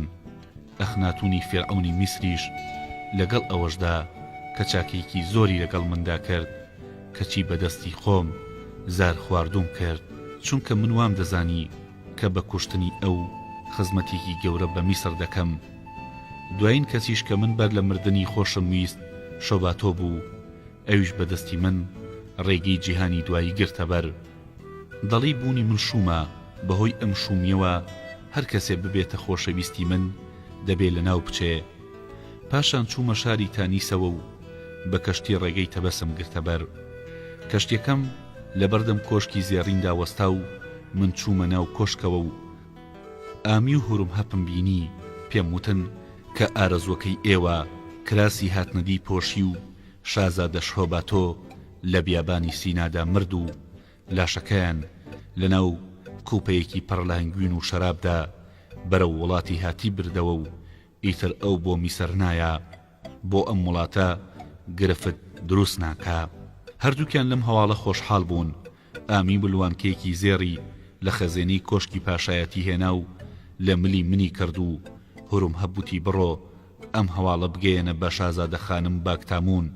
[SPEAKER 1] ئەخناتونی فیرعەونی میسریش لەگەڵ ئەوەشدا کە چاکەیەکی زۆری لەگەڵ مندا کرد، کەچی بەدەستی خۆم زار خواردووم کرد، چونکە من وام دەزانی کە بە کوشتنی ئەو خزمەتێکی گەورە بە میسر دەکەم. دوایین کەسیش کە من بەر لە مردنی خۆشم ویست شۆباتۆ بوو، ئەویش بە دەستی من ڕێگەی جیهانی دوایی گرتە بەر. دەڵێی بوونی من شوومە، بە هۆی ئەم شوومییەوە هەر کەسێ ببێتە خۆشەویستی من دەبێ لە ناو بچێ. پاشان چوومە شاری تانیسەوە و بە کەشتی ڕێگەی تەبەسم گرتە بەر. کەشتیەکەم لەبەردەم کۆشکی زێڕیندا وەستا و من چوومە ناو کۆشکەوە و ئامی و هورمهەپم بینی، پێم وتن کە ئارەزووەکەی ئێوە کراسی هاتنەدی پۆشی و شازادە شهۆباتۆ لە بیابانی سینادا مرد و لاشەکەیان لەناو کوپەیەکی پڕ لە هەنگوین و شەرابدا بەرەو وڵاتی هاتی بردەوە و ئیتر ئەو بۆ میسر نایە. بۆ ئەم وڵاتە گرفت دروست ناکا. هەردووکیان لەم هەواڵە خۆشحاڵ بوون. ئامی ملوانکەیەکی زێڕی لە خەزێنەی کۆشکی پاشایەتی هێنا و لە ملی منی کرد و هورمهەب وتی بڕۆ ئەم هەواڵە بگەیەنە بە شازادە خانم باکتاموون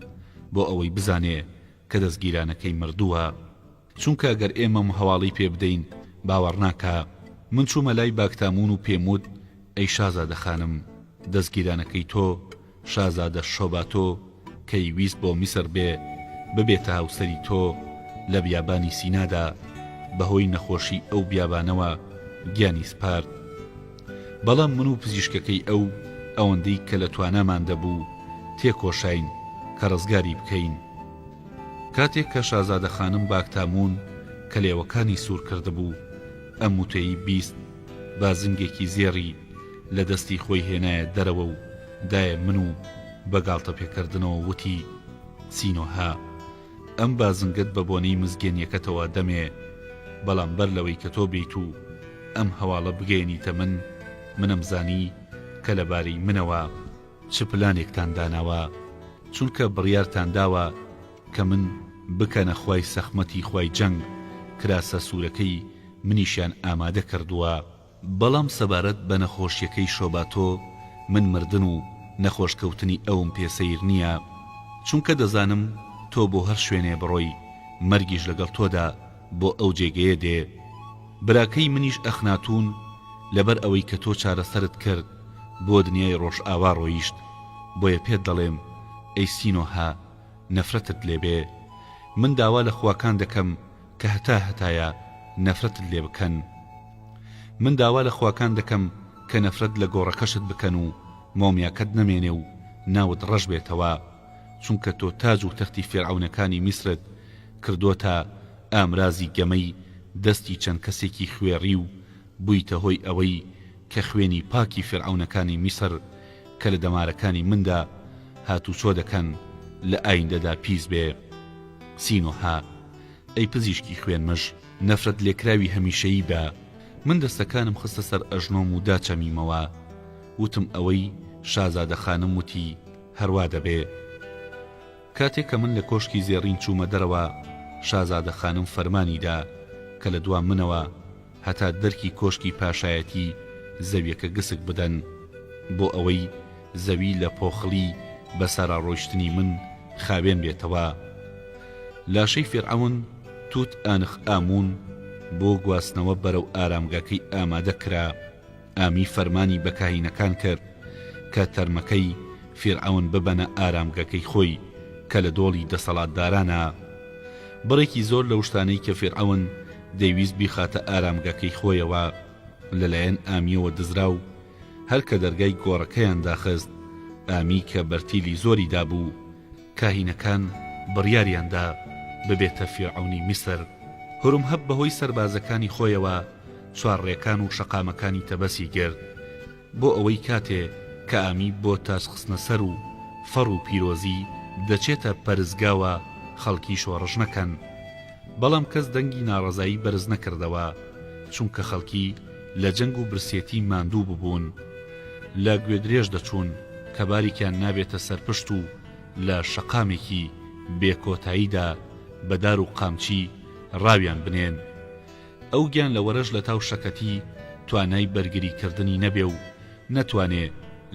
[SPEAKER 1] بۆ ئەوەی بزانێ کە دەزگیرانەکەی مردووە. چونکە گەر ئێمە ئەم هەواڵەی پێ بدەین باوەڕ ناکا. من چوومە لای باکتاموون و پێم وت، ئەی شازادە خانم، دەزگیرانەکەی تۆ، شازادە شۆباتۆ، کەی ویست بۆ میسر بێ، ببێتە هاوسەری تۆ، لە بیابانی سینادا، بە هۆی نەخۆشی ئەو بیابانەوە گیانی سپارد. بەڵام من و پزیشکەکەی ئەو، ئەوەندەی کە لە توانامان دەبوو، تێکۆشاین کە ڕزگاری بکەین. کاتێک کە شازادە خانم باکتاموون کە لێوەکانی سوور کردبوو ئەم وتەی 20 بازنگێکی زێڕی لە دەستی خۆی هێنایە دەرەوە و دایە من و بە گاڵتە پێکردنەوە وتی سینۆها ئەم بازنگەت بە بۆنەی مزگێنیەکەتەوە دەمێ بەڵام بەر لەوەی کە تۆ بێیت و ئەم هەواڵە بگەیەنیتە من منم زانی کە لەبارەی منەوە چ پلانێکتان داناوە چونکە بڕیارتان داوە کە من بکەنە خوای سەخمەتی خوای جەنگ کراسە سورەکەی منیشیان ئامادە کردووە. بەڵام سەبارەت بە نەخۆشیەکەی شۆباتۆ من مردن و نەخۆش کەوتنی ئەوم پێ سەیر نیە چونکە دەزانم تۆ بۆ هەر شوێنێ بڕۆی مەرگیش لەگەڵ تۆدا بۆ ئەو جێگەیە دێ براکەی منیش ئەخناتوون لەبەر ئەوەی کە تۆ چارەسەرت کرد بۆ دنیای ڕۆژئاوا ڕۆیشت بۆیە پێت دەڵێم. ئەی سینۆهە نەفرەتت لێ بێ. من داوا لە خواکان دەکەم کە هەتا هەتایە نەفرەتت لێ بکەن. من داوا لە خواکان دەکەم کە نەفرەت لە گۆڕەکەشت بکەن و مۆمیاکەت نەمێنێ و ناوت ڕەش بێتەوە، چونکە تۆ تاج و تەختی فیرعەونەکانی میسرت کردۆتە ئامرازی گەمەی دەستی چەند کەسێکی خوێڕی و بوویتە هۆی ئەوەی کە خوێنی پاکی فیرعەونەکانی میسر کە لە دەمارەکانی مندا هاتوچۆ دەکەن لە ئایندەدا پیس بێ. سینۆهە، ئەی پزیشکی خوێنمژ، نەفرەت لێکراوی هەمیشەیی بە. من دەستەکانم خستە سەر ئەژنۆم و داچەمیمەوە. وتم ئەوەی شازادە خانم وتی هەروا دەبێ. کاتێ کە من لە کۆشکی زێڕین چوومە دەرەوە، شازادە خانم فەرمانی دا کە لە دوا منەوە هەتا دەرکی کۆشکی پاشایەتی زەویەکە گسک بدەن، بۆ ئەوەی زەوی لە پۆخڵی بە سەرا ڕۆیشتنی من خاوێن بێتەوە. لاشەی فیرعەون توت ئانخ ئاموون بۆ گواستنەوە بەرەو ئارامگاکەی ئامادە کرا. ئامی فەرمانی بە کاهینەکان کرد کە تەرمەکەی فیرعەون ببەنە ئارامگەکەی خۆی کە لە دۆڵی دەسەڵاتدارانە. بڕێکی زۆر لەو شتانەی کە فیرعەون دەیویست بیخاتە ئارامگەکەی خۆیەوە لەلایەن ئامییەوە دزرا و هەر کە دەرگای گۆڕەکەیان داخست ئامی کە بەرتیلی زۆری دابوو کاهینەکان بڕیاریان دا ببێتە فیرعەونی میسر. هورمهەب بەهۆی سەربازەکانی خۆیەوە چوارڕێکان و شەقامەکانی تەبەسی گرت، بۆ ئەوەی کاتێ کە ئامی بۆ تاجخستنەسەر و فەڕ و پیرۆزی دەچێتە پەرستگاوە خەڵکی شۆڕش نەکەن. بەڵام کەس دەنگی ناڕەزایی بەرز نەکردەوە، چونکە خەڵکی لە جەنگ و برسێتی ماندوو ببوون. لە گوێدرێژ دەچوون کە بارێکیان نابێتە سەر پشت و لە شەقامێکی بێ کۆتاییدا بە دار و قامچی ڕاویان بنێن. ئەو گیانلەوەرەش لە تاو شەکەتی توانای بەرگری کردنی نەبێ و نەتوانێ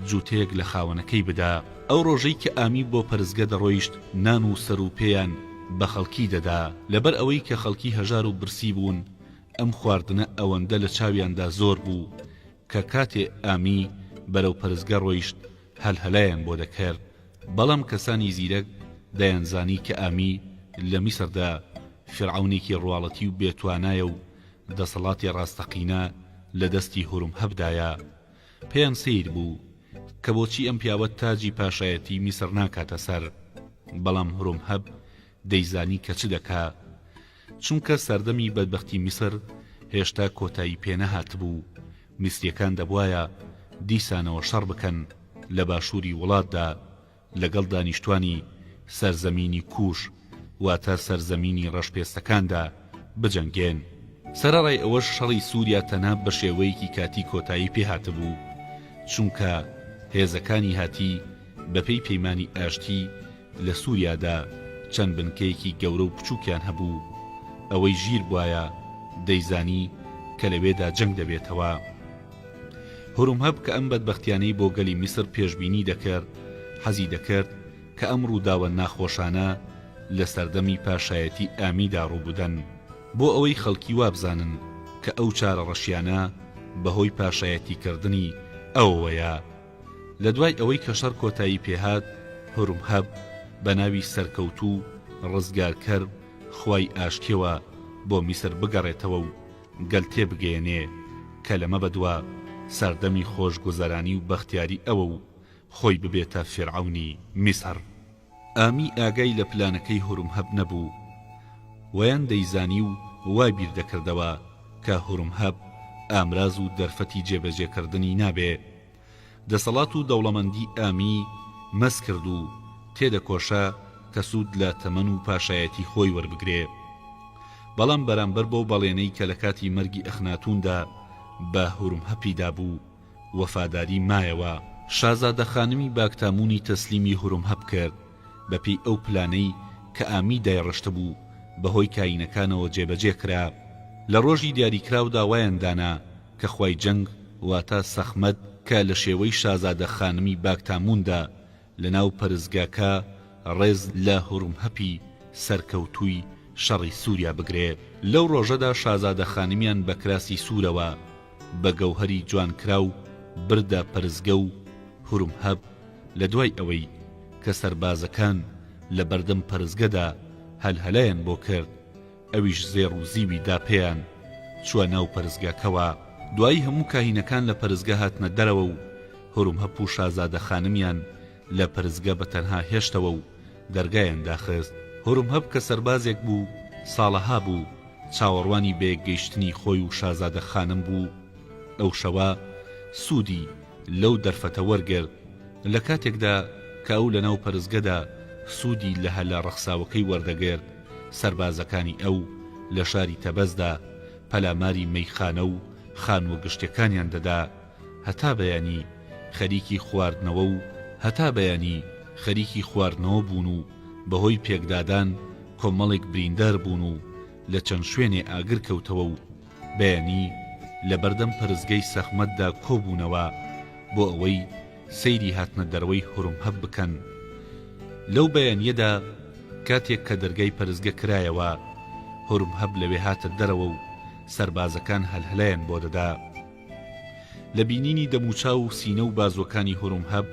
[SPEAKER 1] جووتەیەک لە خاوەنەکەی بدا. ئەو ڕۆژەی کە ئامی بۆ پەرستگە دەڕۆیشت نان و سەر و پێیان بە خەڵکی دەدا. لەبەر ئەوەی کە خەڵکی هەژار و برسی بوون ئەم خواردنە ئەوەندە لە چاویاندا زۆر بوو کە کاتێ ئامی بەرەو پەرستگە ڕۆیشت هەلهەلایان بۆ دەکرد. بەڵام کەسانی زیرەک دەیانزانی کە ئامی لە میسردا فیرعەونێکی ڕواڵەتی و بێ توانایە و دەسەڵاتی ڕاستەقینە لە دەستی هورمهەبدایە. پێیان سەیر بوو کە بۆچی ئەم پیاوە تاجی پاشایەتی میسر ناکاتە سەر. بەڵام هورمهەب دەیزانی کە چ دەکا. چونکە سەردەمی بەدبەختی میسر هێشتا کۆتایی پێ نەهاتبوو. میسریەکان دەبوایە دیسانەوە شەڕ بکەن لە باشووری وڵاتدا لەگەڵ دانیشتوانی سەرزەمینی کوش واتە سەرزەمینی ڕەشپێستەکاندا بجەنگێن. سەرەڕای ئەوەش شەڕی سووریا تەنها بە شێوەیەکی کاتی کۆتایی پێ هاتبوو، چونکە هێزەکانی هاتی بەپێی پەیمانی ئاشتی لە سووریادا چەند بنکەیەکی گەورە و بچووکیان هەبوو، ئەوەی ژیر بوایە دەیزانی کە لەوێدا جەنگ دەبێتەوە. هورمهەب کە ئەم بەدبەختیانەی بۆ گەلی میسر پێشبینی دەکرد، حەزی دەکرد کە ئەم ڕووداوە ناخۆشانە لە سەردەمی پاشایەتی ئامیدا ڕووبدەن، بۆ ئەوەی خەڵکی وابزانن کە ئەو چارەڕەشیانە بەهۆی پاشایەتیکردنی ئەوەوەیە. لە دوای ئەوەی کە شەڕ کۆتایی پێهات، هورمهەب بە ناوی سەرکەوتوو، ڕزگارکەر، خوای ئاشتیەوە بۆ میسر بگەڕێتەوە و گەل تێبگەیەنێ کە لەمە بەدوا سەردەمی خۆشگوزەرانی و بەختیاری ئەوە و خۆی ببێتە فیرعەونی میسر. ئامی ئاگای لە پلانەکەی هورمهەب نەبوو. وەیان دەیزانی و وای بیر دەکردەوە کە هورمهەب ئامراز و دەرفەتی جێبەجێکردنی نابێ. دەسەڵات و دەوڵەمەندی ئامی مەست کرد و تێدەکۆشا کە سوود لە تەمەن و پاشایەتی خۆی وەربگرێ. بەڵام بەرامبەر بەو بەڵێنەی کە لە کاتی مەرگی ئەخناتووندا بە هورمهەپی دابوو، وەفاداری مایەوە. شازادە خانمی باکتاموونی تەسلیمی هورمهەپ کرد، بە پێی ئەو پلانەی کە ئامی دایڕشتبوو بە هۆی کاینەکانەوە جێبەجێ کرا. لە ڕۆژی دیاریکراودا وایان دانا کە خوای جەنگ واتە سەخمەت کە لە شێوەی شازادە خانمی باکتامووندا لە ناو پەرستگاکە ڕێز لە هورمهەپی سەرکەوتووی شەڕی سووریا بگرێ. لەو ڕۆژەدا شازادە خانمیان بە کراسی سوورەوە بە گەوهەری جوانکراو بردە پەرستگە و هورمهەب لە دوای ئەوەی. کە سەربازەکان لە بەردەم پەرستگەدا هەلهەلەیان بۆ کرد، ئەویش زێڕ و زیوی دا پێیان، چووە ناو پەرستگاکەوە. دوایی هەموو کاهینەکان لە پەرستگا هاتنە دەرەوە و هورمهەپ و شازادە خانمیان لە پەرستگا بە تەنها هێشتەوە و دەرگایان داخست. هورمهەپ کە سەربازێک بوو، ساڵەها بوو چاوەڕوانی بەیەکگەیشتنی خۆی و شازادە خانم بوو، ئەو شەوە سوودی لەو دەرفەتە وەرگرت. لە کاتێکدا کە ئەو لەناو پەرستگەدا سوودی لە هەلە ڕەخساوەکەی وەردەگرت، سەربازەکانی ئەو لە شاری تەبەسدا پەلاماری مەیخانە و خانووە گشتیەکانیان دەدا، هەتا بەیانی خەریکی خواردنەوە و هەتا بەیانی خەریکی خواردنەوە بوون و بەهۆی پێکدادان کۆمەڵێک بریندار بوون و لە چەند شوێنێ ئاگر کەوتەوە و بەیانی لەبەردەم پەرستگەی سەخمەتدا کۆبوونەوە بۆ ئەوەی سەیری هاتنە دەرەوەی هورمهەب بکەن. لەو بەیانییەدا کاتێک کە دەرگای پەرستگە کرایەوە، هورمهەب لەوێ هاتە دەرەوە و سەربازەکان هەلهەلەیان بۆ دەدا. لە بینینی دەموچاو و سینە و بازووەکانی هورمهەب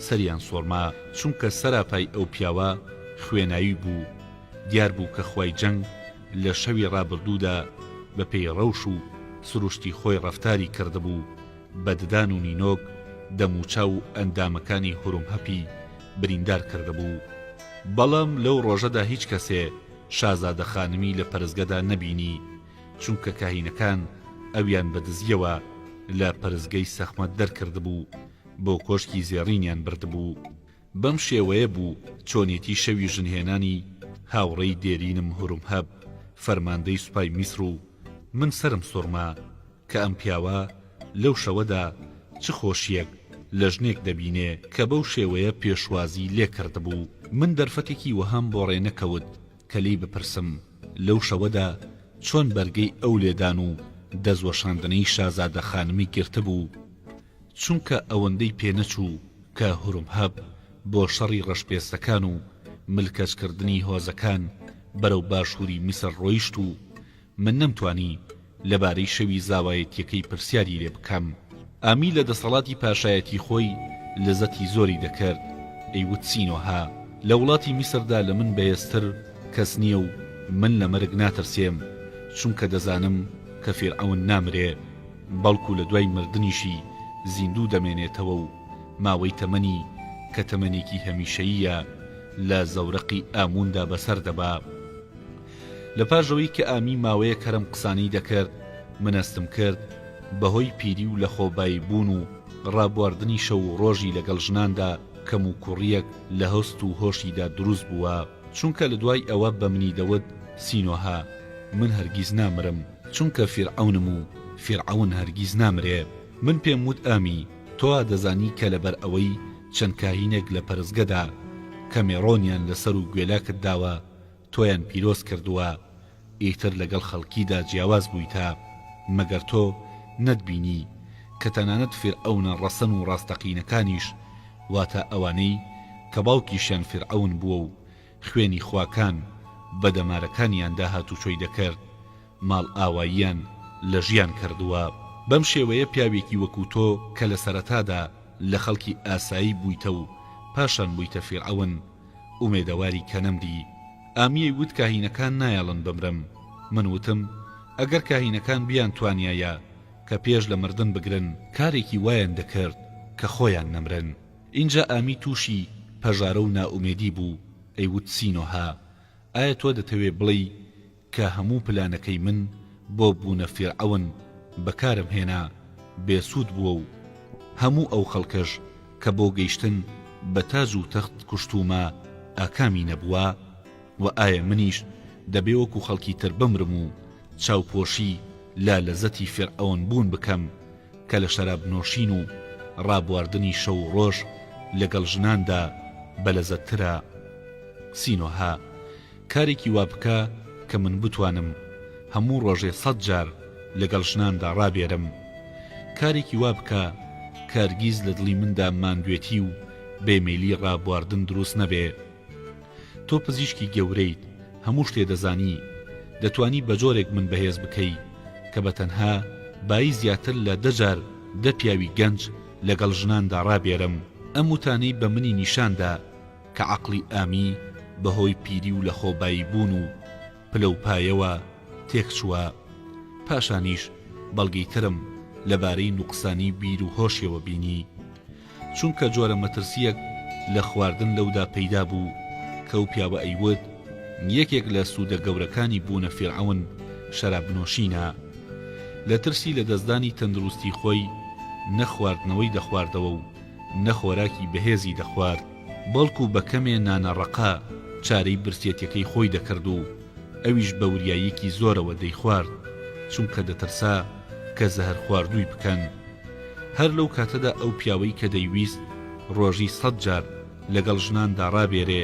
[SPEAKER 1] سەریان سوڕما، چونکە سەراپای ئەو پیاوە خوێناوی بوو، دیار بوو کە خوای جەنگ لە شەوی ڕابردوودا بە پێی ڕەوش و سروشتی خۆی ڕەفتاری کردبوو، بە ددان و نینۆک دەموچاو و ئەندامەکانی هورمهەپی بریندار کردبوو. بەڵام لەو ڕۆژەدا هیچ کەسێ شازادە خانمی لە پەرستگەدا نەبینی، چونکە کاهینەکان ئەویان بە دزییەوە لە پەرستگەی سەخمەت دەرکردبوو، بۆ کۆشکی زێڕینیان بردبوو. بەم شێوەیە بوو چۆنێتی شەوی ژنهێنانی هاوڕێی دێرینم هورمهەب، فەرماندەی سوپای میسر و من سەرم سوڕما کە ئەم پیاوە لەو شەوەدا چ خۆشییەک لە ژنێک دەبینێ کە بەو شێوەیە پێشوازی لێ کردبوو. من دەرفەتێکی وەهام بۆ ڕێ نەکەوت کە لێی بپرسم لەو شەوەدا چۆن بەرگەی ئەو لێدان و دەستوەشاندنەی شازادە خانمی گرتبوو، چونکە ئەوەندەی پێ نەچوو کە هورمهەب بۆ شەڕی ڕەشپێستەکان و ملکەچکردنی هۆزەکان بەرەو باشووری میسر ڕۆیشت و من نەمتوانی لەبارەی شەوی زاوایەتییەکەی پرسیاری لێ بکەم. ئامی لە دەسەڵاتی پاشایەتی خۆی لەزەتی زۆری دەکرد، ئەیوت سینۆهە، لە وڵاتی میسردا لە من بەهێزتر کەس نییە و من لە مەرگ ناترسێم، چونکە دەزانم کە فیرعەون نامرێ، بەڵکو لە دوای مردنیشی زیندوو دەمێنێتەوە و ماوەی تەمەنی کە تەمەنێکی هەمیشەییە لە زەورەقی ئامووندا بەسەر دەبا. لە پاش ئەوەی کە ئامی ماوەیەک هەرم قسانەی دەکرد، من هەستم کرد بەهۆی پیری و لەخۆبایی بوون و ڕابواردنی شەو و ڕۆژی لەگەڵ ژناندا کەموکوڕییەک لە هەست و هۆشیدا دروست بووە، چونکە لە دوای ئەوە بە منی دەوت، سینۆهە، من هەرگیز نامرم، چونکە فیرعەونم و فیرعەون هەرگیز نامرێ. من پێم وت، ئامی، تۆ وا دەزانی کە لەبەر ئەوەی چەند کاهینێک لە پەرستگەدا کەمێڕۆنیان لەسەر و گوێلاکت داوە، تۆیان پیرۆز کردووە، ئیتر لەگەڵ خەڵکیدا جیاواز بوویتە، مەگەر تۆ نەتبینی کە تەنانەت فیرعەونە ڕەسەن و ڕاستەقینەکانیش، واتە ئەوانەی کە باوکیشیان فیرعەون بووە و خوێنی خواکان بە دەمارەکانیاندا هاتوچۆی دەکرد، ماڵئاواییان لە ژیان کردووە. بەم شێوەیە پیاوێکی وەکو تۆ کە لە سەرەتادا لە خەڵکی ئاسایی بوویتە و پاشان بوویتە فیرعەون، ئومێدەواری کە نەمری. ئامیەی وت کاهینەکان نایەڵن بمرم. من وتم ئەگەر کاهینەکان بیانتوانیایە کە پێش لە مردن بگرن، کارێکی وایان دەکرد کە خۆیان نەمرن. ئینجا ئامی تووشی پەژارە و نائومێدی بوو، ئەیوت سینۆهە ئایا تۆ دەتەوێ بڵێی کە هەموو پلانەکەی من بۆ بوونە فیرعەون بەکارم هێنا بێ سوود بووە و هەموو ئەو خەڵکەش کە بۆ گەیشتن بە تاج و تەخت کوشتوومە ئاکامی نەبووە؟ وە ئایا منیش دەبێ وەکو خەڵکی تر بمرم و چاوپۆشی لە لەزەتی فیرعەون بوون بکەم کە لە شەراب نۆشین و ڕابواردنی شەو و ڕۆژ لەگەڵ ژناندا بەلەزەتترە؟ سینۆهە کارێکی وا بکە کە من بتوانم هەموو ڕۆژێ سەت جار لەگەڵ ژناندا ڕابێرم. کارێکی وا بکە کە هەرگیز لە دڵی مندا ماندوێتی و بێمەیلی ڕابواردن دروست نەبێ. تۆ پزیشکی گەورەیت، هەموو شتێ دەزانی. دەتوانی بە جۆرێک من بەهێز بکەی کە بە تەنها بایی زیاتر لە دە جار دە پیاوی گەنج لەگەڵ ژناندا ڕابێرم. ئەم وتانەی بە منی نیشان دا. کە عەقڵی ئامی بەهۆی پیری و لەخۆبایی بوون و پلەوپایەوە تێکچووە، پاشانیش بەڵگەی ترم لەبارەی نوقسانی بیر و هۆشیەوە بینی. چونکە جۆرە مەترسییەک لە خواردن لەودا پەیدا بوو کە ئەو پیاوە ئەیوت یەکێک لە سوودە گەورەکانی بوونە فیرعەون شەرابنۆشینە. لە ترسی لەدەستدانی تەندروستی خۆی نە خواردنەوەی دەخواردەوە و نە خۆراکی بەهێزی دەخوارد، بەڵکو بە کەمێ نانە ڕەقە چارەی برسێتیەکەی خۆی دەکرد و ئەویش بە وریاییەکی زۆرەوە دەیخوارد، چونکە دەترسا کە زەهرخواردووی بکەن. هەر لەو کاتەدا ئەو پیاوەی کە دەیویست ڕۆژی سەت جار لەگەڵ ژناندا ڕابێرێ،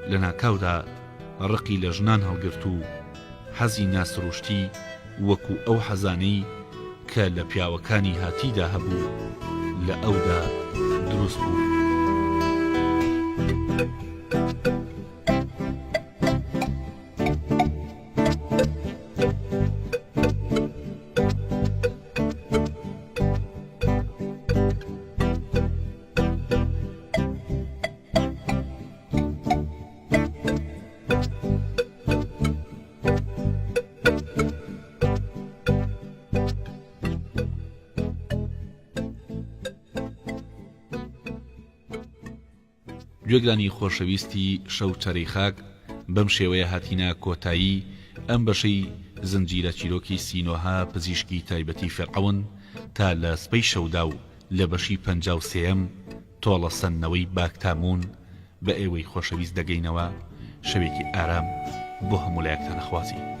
[SPEAKER 1] لەناکاودا ڕقی لە ژنان هەڵگرت و حەزی ناسروشتی وەکو ئەو حەزانەی کە لە پیاوەکانی هاتیدا هەبوو لە ئەودا دروست بوو. گوێگرانی خۆشەویستی شەو چەرەی خاک بەم شێوەیە هاتینە کۆتایی ئەم بەشەی زنجیرە چیرۆکی سینۆهە پزیشکی تایبەتی فیرعەون تا لە سبەی شەودا و لە بەشی 53ەم تۆڵە سەندنەوەی باکتاموون بە ئێوەی خۆشەویست دەگەینەوە شەوێکی ئارام بۆ هەموو لایەکتان ئەخوازین.